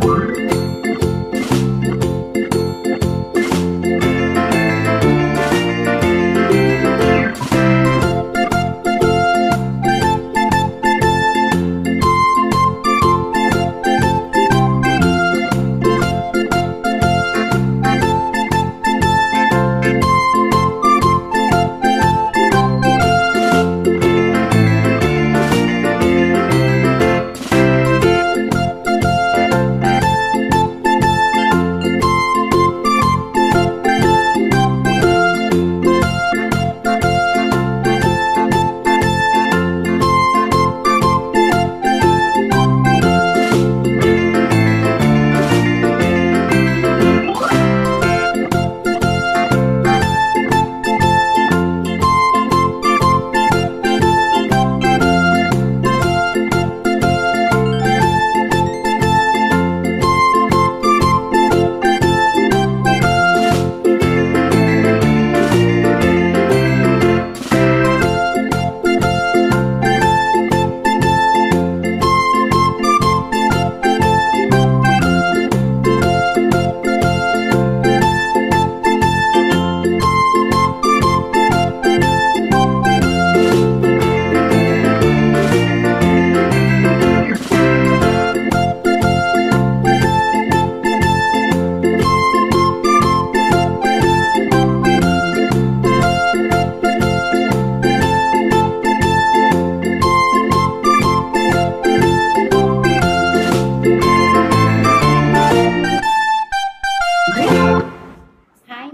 Hi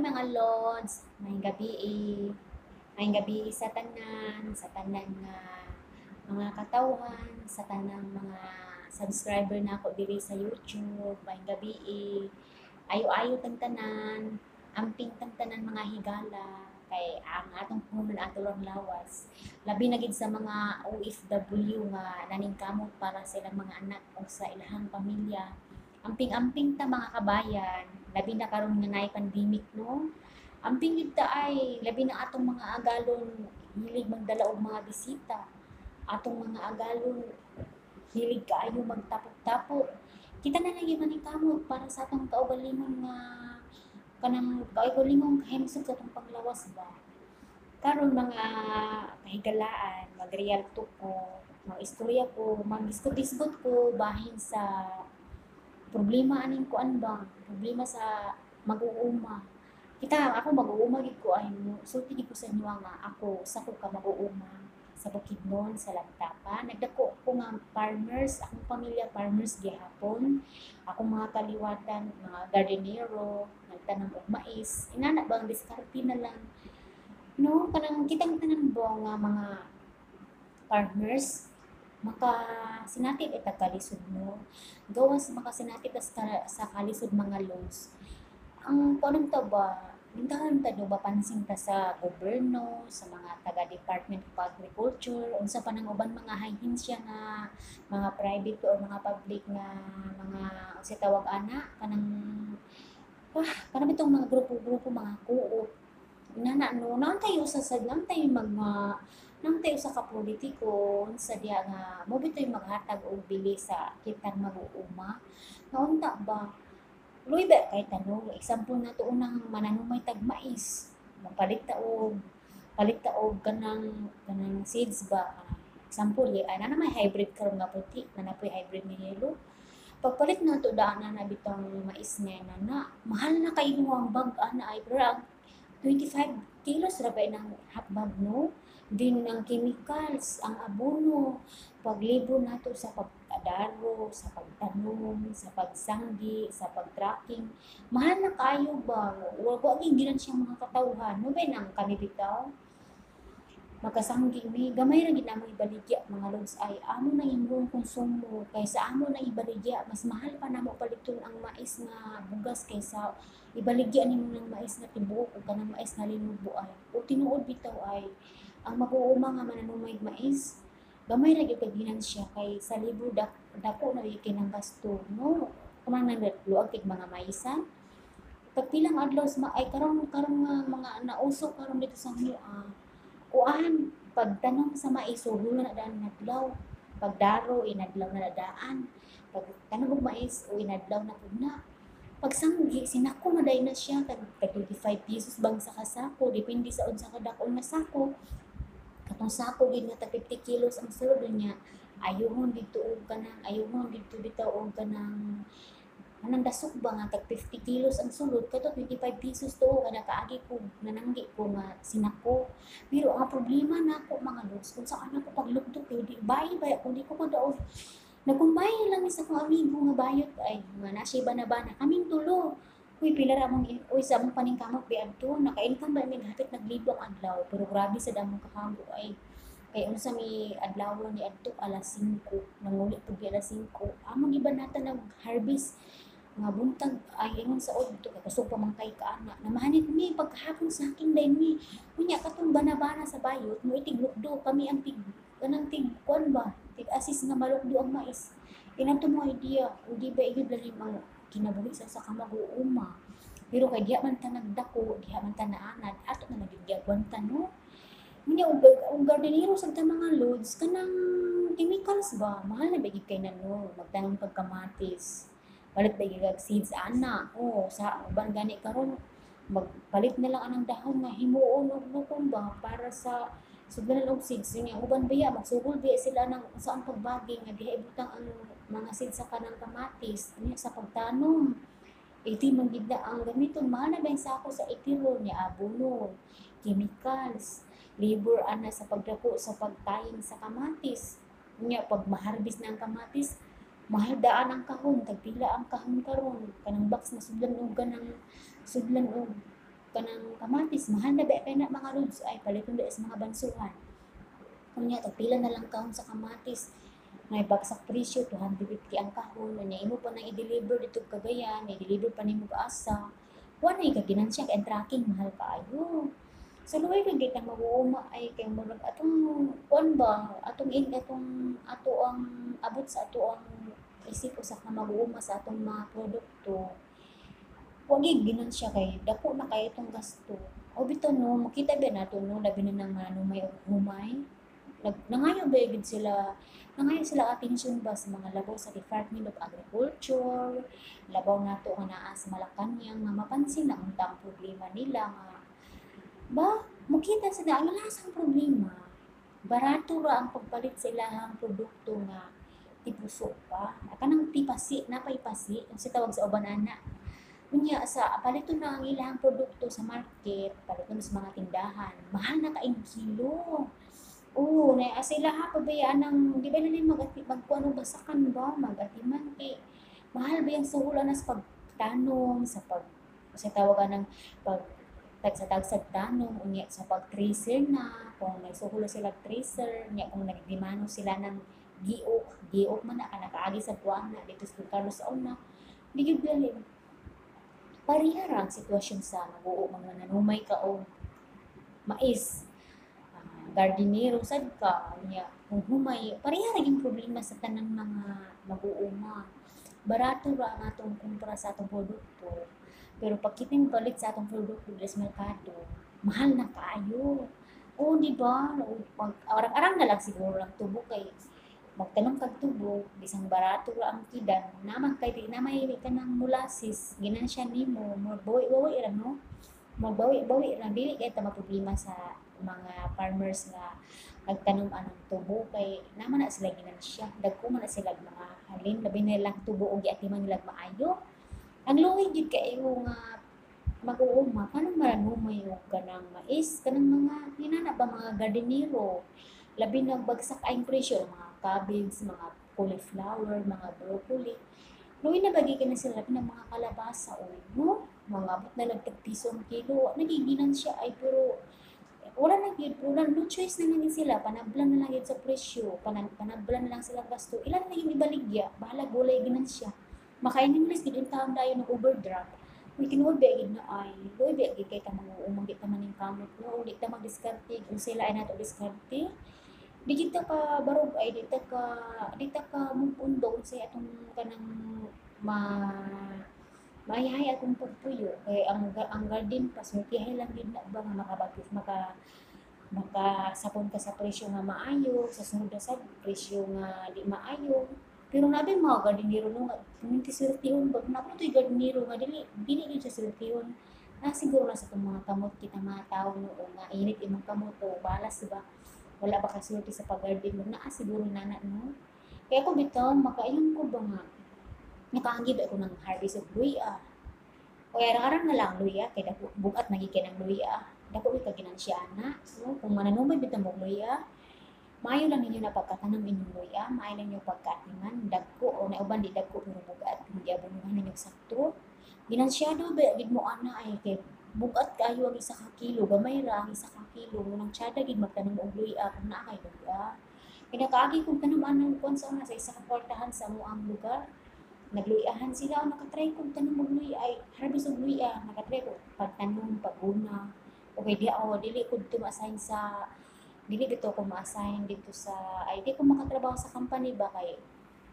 mga Lods, may gabi eh. May gabi sa tanan nga mga katawhan, sa tanang mga subscriber na ako diri sa YouTube. May gabi eh. Ayo-ayo tang tanan, amping tang tanan mga higala kay ang atong puhunan ato lang lawas. Labi na gid sa mga OFW nga naningkamot para sa ilang mga anak o sa ilahang pamilya. Amping-amping ta mga kabayan, labi na karon nga naay pandemic, no? Amping gid ta ay labi na atong mga agalon hilig magdala og mga bisita. Atong mga agalon hilig kaayo magtapok-tapok. Kita na lang maningkamot para sa atong kaugalingon nga kanang kaugalingong kahimsog sa atong panglawas ba. Karon mga kahigalaan, mag-real talk ko, mag-istorya ko, mag-isgot-isgot ko bahin sa problema aning kuan ba, problema sa mag-uuma. Kita ako mag-uuma gid ko ay sulti gid ko sa inyo nga ako sa ko ka mag-uuma sa Bukidnon, sa Lagtapa. Nagdako ko nga farmers, akong pamilya farmers gihapon. Akong mga kaliwatan, mga gardinero, nagtanom og mais. Inana bang diskarte na lang. No, kanang kitang tanan ba nga mga farmers makasinatib ita kalisod, no? Gawas makasinatib tas sa kalisod mga loans. Ang kuanong ta ba, mintahan ta do ba pansin ta sa gobyerno, sa mga taga Department of Agriculture, unsa pa nang uban mga ahensya nga mga private or mga public nga mga unsa tawag ana kanang kanang bitong mga grupo-grupo mga co-op. Inana no, naon tayo sa sad naon tayo mga nang tayo sa kapolitiko sa diya nga mo bitoy maghatag og bili sa kitang mag-uuma. Naunta ba? Luy ba kay tanong, example na to unang mananumay tag mais, magpalit ta og palit ta og kanang kanang seeds ba. Example, ana na may hybrid karon nga puti, na napoy hybrid ni yellow. Pagpalit na to daan na bitang mais nga na mahal na kayo ang bag ana ay pero ang 25 kilos ra ba nang half bag, no? Din ang chemicals, ang abono, paglibo nato sa pagdaro, sa pagtanom, sa pagsanggi, sa pagtracking. Mahal na kaayo ba? Wa gyud ginan siya mga katawhan. No ba nang kami bitaw? Magkasanggi mi, gamay ra gid namo ibaligya mga lods ay amo na imong konsumo kaysa amo na ibaligya, mas mahal pa namo paliton ang mais nga bugas kaysa ibaligya nimo ng mais nga tibuok o kanang mais nga linubo ay. O tinuod bitaw ay ang mag-uuma nga mananumay mais, gamay ra gyud kay ginansya kay sa libo dako na gyud kinang gasto, no? Kuman nang luag kay mga maisan. Tagpilang adlaw sa ay karon karon nga mga nauso karon dito sa mua. Kuan pagtanom sa mais sulo na daan nadlaw, pagdaro inadlaw na daan. Pag tanom og mais o inadlaw na pud na. Pagsanggi sinako na dayon na siya tag 25 pesos bang sa kasako, depende sa unsa ka dak-on nga sako. Katong sako gid nga tag 50 kilos ang sulod niya, ayuhon didto og kanang ayuhon didto bitaw og kanang anang dasok ba nga tag 50 kilos ang sulod, kato 25 pesos to kada kaagi ko nananggi ko nga sinako. Pero ang problema nako, mga lods, kung saan ako paglukdok kay di bay bay kung di ko kadaog. Nagkumbay lang ni sa akong amigo nga bayot ay nga na siya bana-bana kaming tulo. Uy, pila ra mong uy sa among paningkamot bi adto naka-income ba mig hapit naglibo ang adlaw, pero grabe sa damong kahago ay kay unsa mi adlaw ni adto alas 5 nanguli pud mi alas 5 among gibanata nag harvest nga buntag ay ingon sa udto kay kusog pa man kay kaana namahanit mi pagkahapon sa aking dayon mi. Unya katong bana-bana sa bayot mo itig lukdo kami ang tig kanang tig kuan ba tig assist nga malukdo ang mais. Inanto mo idea o di ba igid lalim ang kinabuhi sa usa ka mag-uuma. Pero kay diha man ta nagdako, diha man ta naanad, ato na naging giagwanta, no? Unya og gardinero sad ta, mga lods, kanang chemicals ba mahal na ba gid kay na, no? Magtanom kag kamatis, palit ba gid kag seeds ana? O sa uban gani karon magpalit na lang anang dahon nga himuon og lukong ba para sa sudlanan og seeds niya. Uban baya magsugol biya sila ng saan pagbagi nga diha ibutang ang mga seeds sa kanang kamatis niya. Sa pagtanom, iti man gid na ang gamiton. Mahal na ba yung sako sa itiro niya, abono, chemicals, labor ana sa pagdako, sa pagtaying sa kamatis niya. Pag maharbis na ang kamatis, mahal daan ang kahon. Tagpila ang kahon karon, kanang box na sudlan og kanang sudlan og kanang kamatis, mahal na ba kay na, mga lods ay paliton ba sa mga bansuhan. Unya tagpila na lang kahon sa kamatis may bagsak presyo, 250 ang kahon. Unya imo pa nang i-deliver dito Cagayan, i-deliver pa nimo asa, wa na kaginansya kay ang tracking mahal kaayo. So luoy kay kita mag-uuma ay kay murag atong kuan ba atong in atong ato ang abot sa ato ang isip usa ka mag-uuma sa atong mga produkto, wa gyud ginansya kay dako na kay itong gasto. O bitaw, no, makita ba nato, no, labi na nang manumay og humay. Nangayo ba gid sila, nangayo sila atensyon ba sa mga labaw sa Department of Agriculture, labaw nato nga naa sa Malacañang, nga mapansin na unta ang problema nila nga ba makita sila ang lasang problema. Barato ra ang pagpalit sa ilahang produkto nga tipuso pa. Kanang tipasi, napay pasi, ang si tawag sa uban ana. Unya sa paliton na ang ilahang produkto sa market, paliton sa mga tindahan, mahal na kaing kilo. Oo, na sa ilaha pabayaan ng di ba na mag magkuan og basakan ba, magatiman kay mahal ba yung suhulan na sa pagtanom, sa pag sa tawagan ng pag tagsa-tagsag tanom, unya sa pag-tracer na, kung nagsuhula sila tracer, unya kung nagdimano sila ng giok, giok man na ka nakaagi sa kuan na dito sa Carlos sa una, di gyud lalim. Pareha ra ang sitwasyon sa mag-uuma mga nanumay ka og mais, gardinero sad ka, unya kung humay, pareha ra gyud problema sa tanang mga mag-uuma. Barato ra ang atong kumpra sa atong produkto, pero pag kitang palit sa atong produkto sa merkado, mahal na kaayo. Oo, di ba? Pag arang-arang na lang siguro ang tubo kay magtanom kag tubo, bisang barato ra ang kidan, naman kay di na may kanang molasses, ginansya nimo, magbawi-bawi ra, no? Magbawi-bawi ra, dili kay ta maproblema sa mga farmers nga nagtanom anang tubo kay naman na sila ginansya, dagko man na sila mga halin, labi na lang tubo og giatiman nila maayo. Ang luoy gyud kaayo nga mag-uuma kanang manumay og kanang mais, kanang mga hinana ba mga gardinero, labi na bagsak ang presyo mga cabbage, mga cauliflower, mga broccoli. Luoy na bagay na sila, labi na mga kalabasa oy, no? Mga abot na lang tag piso ang kilo, nagiginansya ay pero wala na gyud, wala no choice na lang sila, panablan na lang gyud sa presyo, panablan na lang sila gasto, ilan na yung ibaligya, bahala gulay ginansya. Makain-English gid taon dayon ng overdraft. Uy, tinuod ba gid na ay, luoy ba gid kay ta mag-uumang di ta maning kamot, no, di ta magdiskarte, kung sila ay nato diskarte. Di gid ta ka barog ay di ta ka move on unsay atong kanang ma maayahay atong pagpuyo kay ang garden pa sultihay lang gid na ba nga makabagis maka makasapon ka sa presyo nga maayo, sa sunod na sad presyo nga di maayo. Pero nabi mga gardinero no nga minti swertihon ba, naa to'y gardinero nga dili dili gyud siya swertihon. Na siguro na sa itong mga kamot kita mga tao no, o nga init imong kamot o balas ba, wala ba ka swerte sa pag-garden mo, naa siguro nana no. Kaya ako bitaw makaayon ko ba nga nakaangi ba ko ng harvest og luya. O arang-arang na lang luya kay dako bugat nagiging ang luya. Dako gyud ka ginansya ana, no? Kung mananumay bitaw mo luya, maayo lang ninyo na pagkatanam inyong luya, maayo lang ninyo pagkaatiman, dagko o nauban di dagko pero bugat kung giabunuhan ninyo sakto. Ginansyado ba gid mo ana ay kay bugat kaayo ang 1 ka kilo, gamay ra ang 1 ka kilo, nang tsada gid magtanom og luya kung naa kay luya. Kay nakaagi kog tanom anang kuan sa una sa isa ka kwartahan sa amoang lugar. Nagluyahan sila o nakatry kog tanom og luya ay harvest og luya, nakatry ko pagtanom, pagguna. Okay, di ako dili ko dito ma-assign sa dili dito ko ma-assign dito sa ay di ko makatrabaho sa company ba kay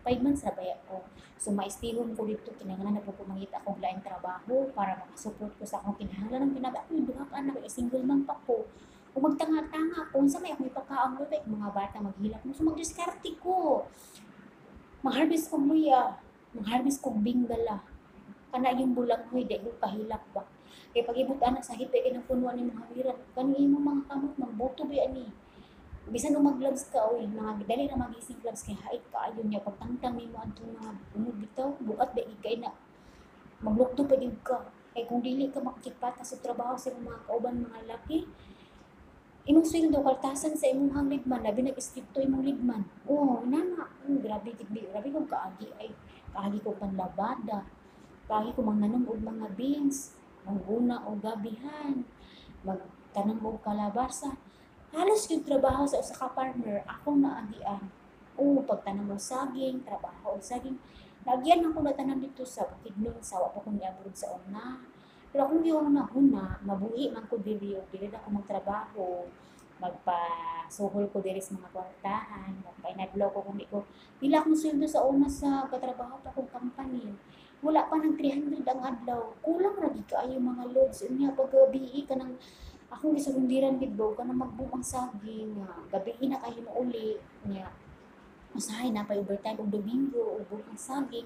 5 months ra baya ko. So maistihon ko dito, kinahanglan na po ko mangita kog laing trabaho para makasupport ko sa akong kinahanglan ng kinabuhi. Ako duha ka anak, single man pa ko. Kung magtanga-tanga ko, unsa may akong ipakaon mo mga bata maghilak mo. So magdiskarte ko. Mag-harvest kog luya, mag-harvest kog binggala. Kana yung bulanghoy di ko kahilak ba. Kay pag-ibot ana sa hipe kay nang punuan ni mga wirat, kani imong mga kamot magboto ba ani. Bisan og mag-gloves ka oy, mga dali ra magising gloves kay hait kaayo niya pagtangtang nimo adtong mga unod bitaw, bugat ba kay na maglukto pa gyud ka. Kay kung dili ka makikipata sa trabaho sa imong mga kauban mga laki, imong sweldo kaltasan sa imong leadman, labi nag-istrikto imong leadman. Oh, nana, grabe gid grabe kog kaagi ay kaagi ko panlabada. Kaagi ko mangnanom og mga beans, mangguna og gabihan, magtanom og kalabasa. Halos yung trabaho sa usa ka farmer akong naagian. O pagtanom og saging, trabaho og saging. Naagian ako na tanan dito sa Bukidnon sa wa pa ko niabot sa una. Pero akong gihuna-huna, mabuhi man ko diri og dili na ako magtrabaho, magpasuhol ko diri sa mga kwartahan, magpainadlaw ko kung di ko pila akong sweldo sa una sa katrabaho pa kong company. Wala pa ng 300 ang adlaw. Kulang ra gid kaayo mga loads. Unya pag gabi ka nang akong gisurundiran gid ba kanang magboom ang saging nga gabi na kayo mo uli nya usahay na pa overtime og Domingo og boom ang saging.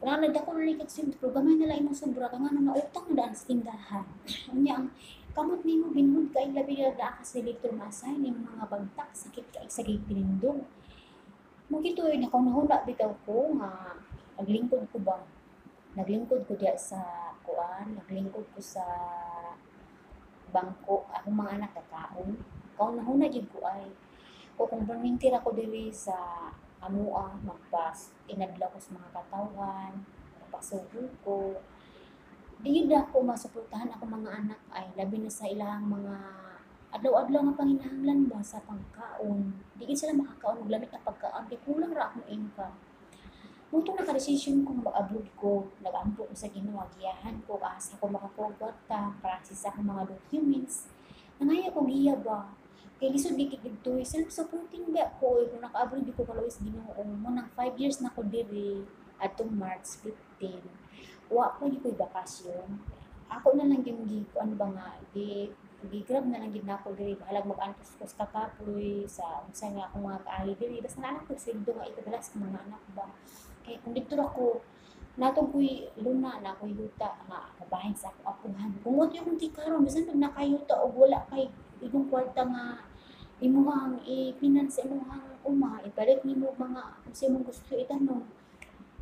Wala na dako na kag sweldo pero gamay na lang imong sobra kay ngano nautang na daan sa tindahan. Unya ang kamot nimo binhod kay labi na naa ka sa selector ma-assign imong mga bagtak sakit kay sa tinindog. Mo gitoy nakahuna bitaw ko nga naglingkod ko ba? Naglingkod ko diya sa kuan, naglingkod ko sa bangko, akong mga anak kakaon. Kauna-huna gyud ko ay o kung permintir ako diri sa amoa, magpas inadlaw ko sa mga katawhan, magpasuhol ko. Di gyud ako masuportahan akong mga anak ay labi na sa ilang mga adlaw-adlaw nga panginahanglan ba sa pangkaon. Di gyud sila makakaon og lamit na pagkaon kay kulang ra akong income. Mutong nakadesisyon ko nga mag-abroad ko, nag-ampo ko sa Ginoo, giyahan ko, asa ko makakuha og kwarta, process akong mga documents. Nangayo ko giya ba? Kay lisod di kay didto, self-supporting ba ko, kung naka-abroad di ko kaluoy sa Ginoo. Mo nang 5 years na ko diri adtong March 15. Wa pa gyud ko'y bakasyon. Ako na lang yung gi kuan ba nga gi gi-grab na lang gid nako diri bahalag mag-antos ko sa kakapoy sa unsa nga akong mga kaagi diri basta naa lang ko'y sweldo nga ipadala sa mga anak ba. Kay kung didto ra ko natong ko'y luna na ko'y yuta nga mabahin sa akong apuhan. Kung mo yung ti karon bisan pag nakayuta og wala kay igong kwarta nga imuhang i-finance sa imuhang uma, ipalit nimo mga unsa imong gusto itanom.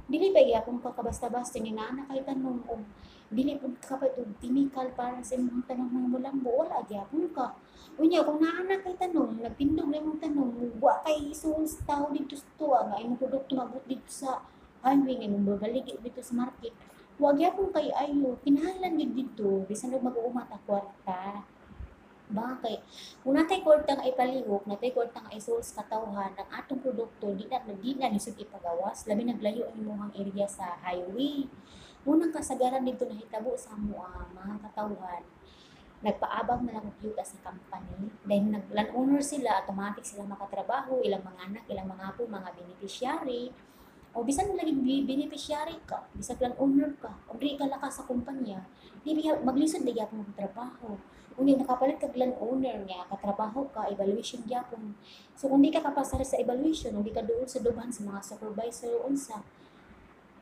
Dili ba gyapon ka kabasta-basta ni naa na kay tanom og dili pud ka kapat og chemical para sa imong tanom nga mulambo, wala gyapon ka. Unya kung naa na kay tanom, nagtindog na imong tanom, wa kay isuol sa tao didto sa tuwa nga imong produkto maabot didto sa highway nga imong babaligi didto sa market. Wa gyapon kay ayo, kinahanglan gyud didto bisan og mag-uuma ta kwarta. Ba kay kung natay kwarta nga ipalihok, natay kwarta nga isuol sa katawhan, ang atong produkto di na lisod ipagawas, labi naglayo ang imong area sa highway. Unang kasagaran didto nahitabo sa amoa mga katawhan, nagpaabang na lang og yuta sa company. Then nag landowner sila, automatic sila makatrabaho, ilang mga anak, ilang mga apo, mga beneficiary. O bisan lagi beneficiary ka, bisag lang owner ka, o di ka lakas sa kumpanya, di maglisod na gyapon og trabaho. Unya nakapalit kag land owner niya, katrabaho ka, evaluation gyapon. So kung di ka kapasar sa evaluation, di ka duol sa dughan sa mga supervisor unsa,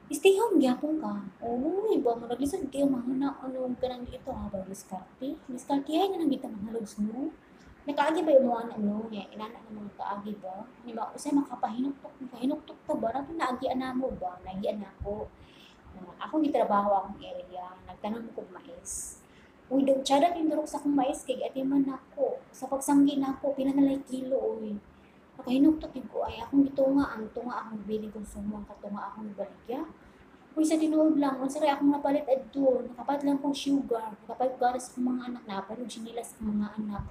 stay home gyapon ka. Oo, ba mo naglisod kayo mahuna ano kanang ito ha ba diskarte? Diskarte ay na nang kita mga lods no. Nakaagi ba yung mga anak no? Nga inana nga mga kaagi ba? Ni ba usay makapahinuktok, makahinuktok ta ba? Rato naagi ana mo ba? Naagi ana ko. Ako gitrabaho akong area, nagtanom ko mais. Uy, daw tsada tindurok sa akong mais kay atiman nako. Sa pagsanggi nako pila na lay kilo oy. Nakahinuktok gyud ko ay akong gitunga ang tunga akong bili konsumo ang katunga akong baligya. Uy, sa tinuod lang, unsa ray akong napalit adto, nakapalit lang kong sugar, nakapalit garas sa akong mga anak, nakapalit og tsinelas sa akong mga anak.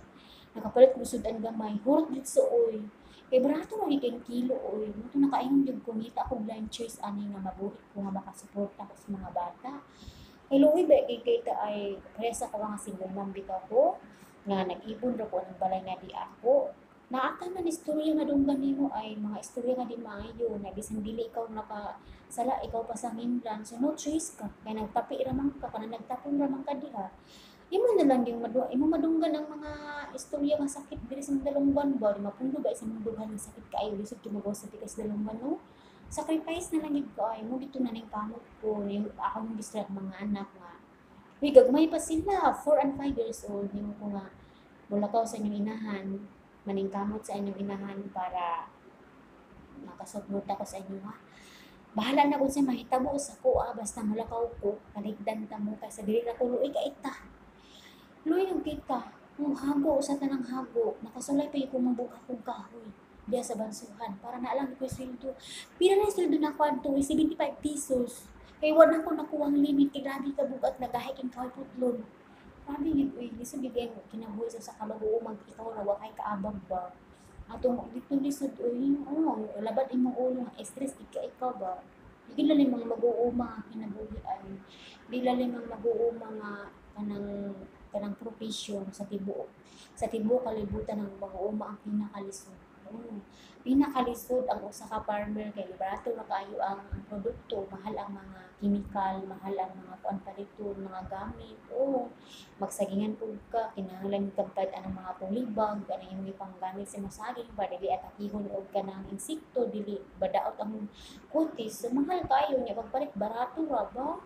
Nakapalit og sud-an gamay, hurot dito sa oy. Kay barato lagi kay kilo oy. Mo to nakaingon gyud ko ngita akong blind choice ani nga mabuhi ko nga makasuporta ko sa mga bata. Kay luoy ba kay kita ay presa ko nga single mom bitaw ko nga nag-ipon ra ko ng balay nga di ako. Naata man istorya nga dunggan nimo ay mga istorya nga di maayo na bisan dili ikaw nakasala, ikaw pa sa ngimlan, so no choice ka kay nagtapi ra man ka, kanang nagtapon ra man ka diha. Imo na lang yung imo madunggan ang mga istorya nga sakit diri sa dalunggan ba, di mapundo ba sa mga dughan nga sakit kaayo, lisod kay sa tikas dalunggan no. Sacrifice na lang gyud ko ay mo dito na ning kamot ko ni akong distract mga anak nga uy gagmay pa sila 4 and 5 years old nimo ko nga mulakaw sa inyong inahan, maningkamot sa inyong inahan para makasuporta ko sa inyo ha. Bahala na kung sa mahitabo sa ko ah, basta mulakaw ko, kaligdan ta mo kaysa dili na ko luoy ka ita. Luoy ang kita, kung hago sa tanang hago, nakasulay pa yung kumabugha kong kahoy diya sa bansuhan para na lang ko sweldo. Pila na sweldo na kwanto, 75 pesos. Kay wala ko nakuha ang limit kay grabe ka bugat nagahi king kahoy putlon. Grabe gid uy, lisod gid ang kinabuhi sa kamag-uumag ikaw ra wa kay kaabag ba. Atong dito lisod uy, oh, labad imong ulo nga stress gid ka ikaw ba. Di lalim mga mag-uuma nga kinabuhi ay di lalim mga mag-uuma nga kanang kanang profession sa tibuok kalibutan ang mag-uuma ang pinakalisod. Pinakalisod ang usa ka farmer kay barato ra kaayo ang produkto, mahal ang mga chemical, mahal ang mga kuan paliton, mga gamit. Oo, magsagingan pud ka, kinahanglan kag anang mga polybag, kanang imong ipanggamit sa imong saging para dili atakihon og kanang insekto, dili badaot ang kutis. So mahal kaayo nya pagpalit barato ra ba?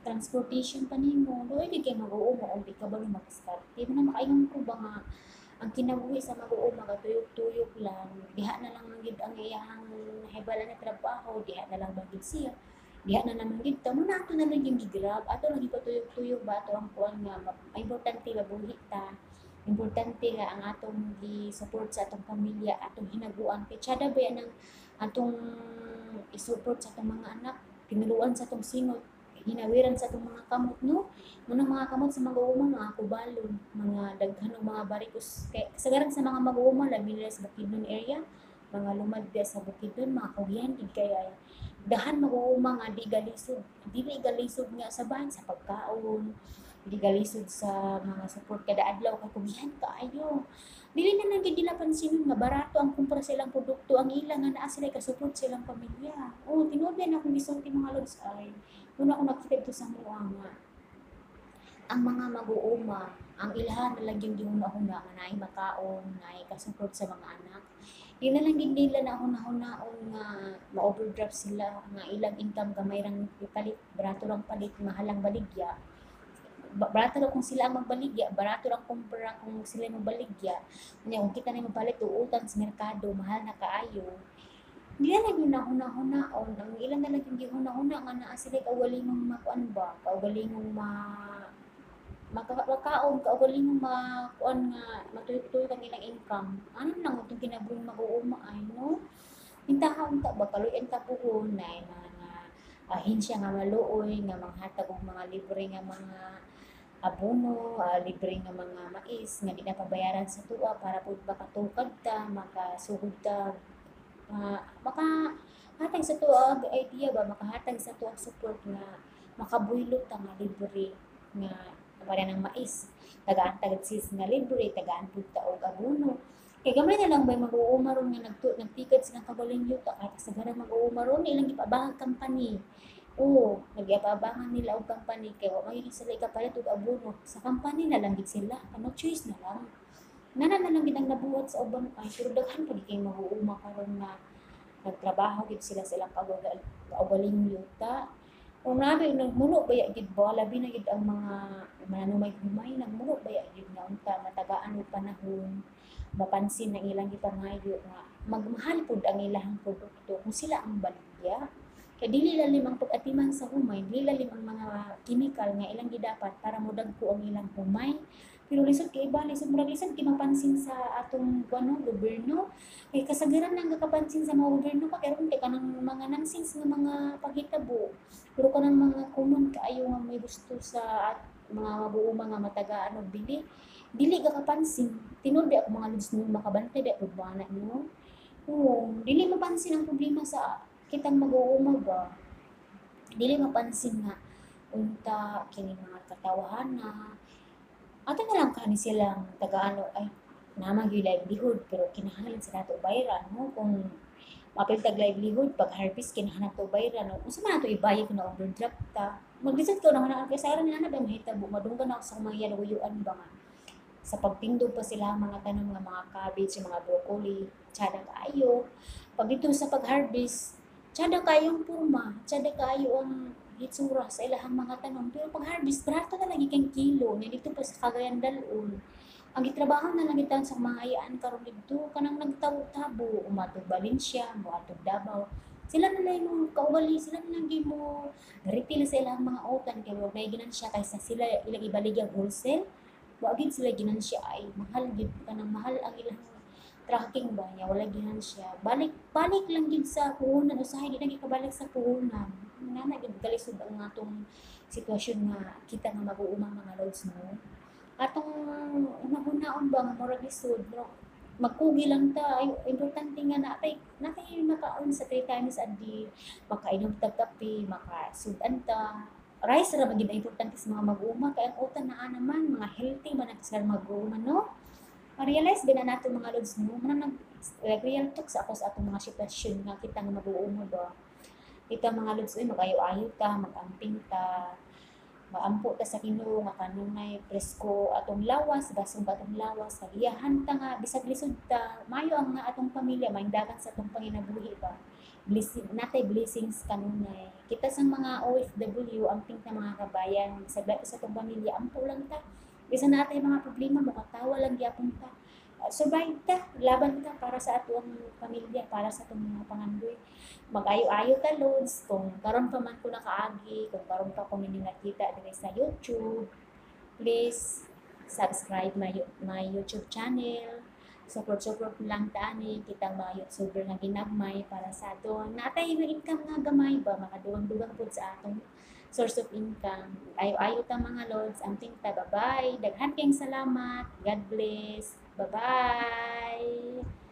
Transportation pa nimo. Doy di kay mag-uuma og di ka balo mag-diskarte. Mo na makaingon ko ba nga ang kinabuhi sa mag-uuma tuyok-tuyok lang, diha na lang gid ang iyahang nahibala na trabaho, diha na lang bagid siya, diha na naman gid ta mo na ato na lang yung gigrab, ato lang ipatuyok-tuyok ba ato ang kuan nga importante mabuhi ta, importante nga ang atong gi-support sa atong pamilya, atong hinaguan kay tsada ba yan ang atong i-support sa atong mga anak, tinuluan sa atong singot, hinawiran sa atong mga kamot no, munang mga kamot sa mag-uuma mga kubalon, mga daghan og mga barikos kay kasagaran sa mga mag-uuma labi nila sa Bukidnon area, mga lumad diya sa Bukidnon, mga kugyan gid kay ay dahan mag-uuma nga di galisod, dili galisod nga sa bahan sa pagkaon, di galisod sa mga support kada adlaw kay kugyan kaayo. Dili na lang gid nila pansinon nga barato ang kumpra sa ilang produkto, ang ila nga naa sila ka-support sa ilang pamilya. Oh, tinuod na akong gisulti mga lods ay una ko nakita dito sa mua nga ang mga mag-uuma, ang ilahan na lang yung gihuna-huna nga naay makaon, naay kasupport sa mga anak. Di na lang gid nila na huna-hunaon nga ma-overdraft sila, nga ilang income gamay rang ipalit, barato rang palit, mahal ang baligya. Barato ra kung sila ang magbaligya, barato ra kumpara kung sila magbaligya. Nya kung kita na mapalit uutan sa merkado, mahal na kaayo. Di na lang yung nahuna-hunaon, ang ilan na lang yung gihuna-huna nga naa sila kaugalingong makuan ba, kaugalingong makaon, kaugalingong makuan nga matuyok-tuyok ang ilang income. Ano lang itong kinabuhing mag-uuma ay no? Intaha unta ba kaluy-an ta puhon na mga ahensya nga maluoy nga manghatag og mga libre nga mga abono, libre nga mga mais nga di na pabayaran sa tuwa para pud makatukad ta, makasugod ta, makahatag sa tuwa og idea ba, makahatag sa tuwa support nga makabuylot ta nga libre nga para ng mais, tagaan tagad sis nga libre, tagaan pud ta og abono. Kay gamay na lang bay mag-uuma ron nga nagtiket silang kaugalingon yuta, kay kasagaran mag-uuma ron ilang gipaabang company. Oo, nagyapabangan nila og company kay wa man gyud sila ikapalit og abono. Sa company na lang gid sila, no choice na lang. Nana na lang gid ang nabuhat sa uban ay, pero daghan pa gid kay mag-uuma karon nga nagtrabaho gid sila sa ilang kaugalingon yuta. Kung nabi nagmuno baya gid ba, labi na gid ang mga mananumay-humay, nagmuno baya gid nga unta matagaan og panahon, mapansin ang ilang gipangayo nga magmahal pud ang ilahang produkto kung sila ang baligya. Kay dili lalim ang pag-atiman sa humay, dili lalim ang mga chemical nga ilang gidapat para modagko ang ilang humay. Pero lisod kay iba, lisod murag lisod kay mapansin sa atong kuno gobyerno. Kay kasagaran nang gakapansin sa mga gobyerno pa kay kay kanang mga nonsense nga mga paghitabo. Pero kanang mga common kaayo nga may gusto sa at mga mabuo mga matagaan og bili, dili ka kapansin. Tinuod di ako mga lods no, makabantay di ako bana no. Oo, dili mapansin ang problema sa kitang mag-uuma ba. Dili mapansin nga unta kini mga katawhana. Ato na lang kani silang tagaano ay naman gyud livelihood, pero kinahanglan sa nato bayran no, kung maapil tag livelihood pag harvest kinahanglan to bayran no, unsa man ato ibayad kung na overdraft ta. Maglisod ko na kay sayran nila na ba mahitabo, madunggan ako sa mga yaluyuan ba nga sa pagtindog pa sila ang mga tanom nga mga cabbage, mga broccoli, tsada kaayo. Pag dito sa pag-harvest, tsada kaayo ang purma, tsada kaayo ang hitsura sa ilahang mga tanom. Pero pag-harvest, barato na lagi kang kilo. Nga dito pa sa Cagayan Dalon. Ang gitrabaho na lang gitan sa mga ayaan karon didto kanang nagtabo-tabo, umatog Valencia, moatog Davao. Sila na lang yung kaugali, sila na lang gyud mo retail sa ilang mga utan kay wag na ginansya kaysa sila ilang ibaligya wholesale. Wa gid sila ginansya ay mahal gid kanang mahal ang ilang tracking ba niya, wala ginansya. Balik balik lang gid sa puhunan, usahay di na gid kabalik sa puhunan. Nga na gid kalisod ang atong sitwasyon nga kita nga mag-uuma mga lods no. Atong hunaon ba nga murag lisod, murag magkugi lang ta, ay, importante nga natay natay makaon sa 3 times a day, makainom tag kape, makasudan ta. Rice ra man gid ang importante sa mga mag-uuma kay ang utan naa naman mga healthy man ang sila mag-uuma no. Ma-realize ba na nato mga lods no, man nag like real talk sa ako sa atong mga sitwasyon nga kita nga mag-uuma ba. Kita mga lods uy mag-ayo-ayo ta, mag-amping ta, maampo ta sa Ginoo nga kanunay presko atong lawas, basong atong lawas, kagiyahan ta nga bisag lisod ta, maayo ang nga atong pamilya, maindagan sa atong panginabuhi ba. Blessing, natay blessings kanunay. Kita sa mga OFW, amping ta mga kabayan, bisag lahi sa atong pamilya, ampo lang ta. Bisan natay mga problema, makatawa lang gyapon ta. Survive ta, laban ta para sa atong pamilya, para sa atong mga pangandoy. Mag-ayo-ayo ta lods, kung karon pa man ko nakaagi, kung karon pa ko ninyo nakita diri sa YouTube, please subscribe my YouTube channel. Support-support lang ta ani kitang mga YouTuber nga ginagmay para sa aton. Natay yung income nga gamay ba, makadugang-dugang pud sa atong source of income. Ayo-ayo ta mga lods, amping ta, bye-bye. Daghan kayong salamat. God bless. Bye-bye.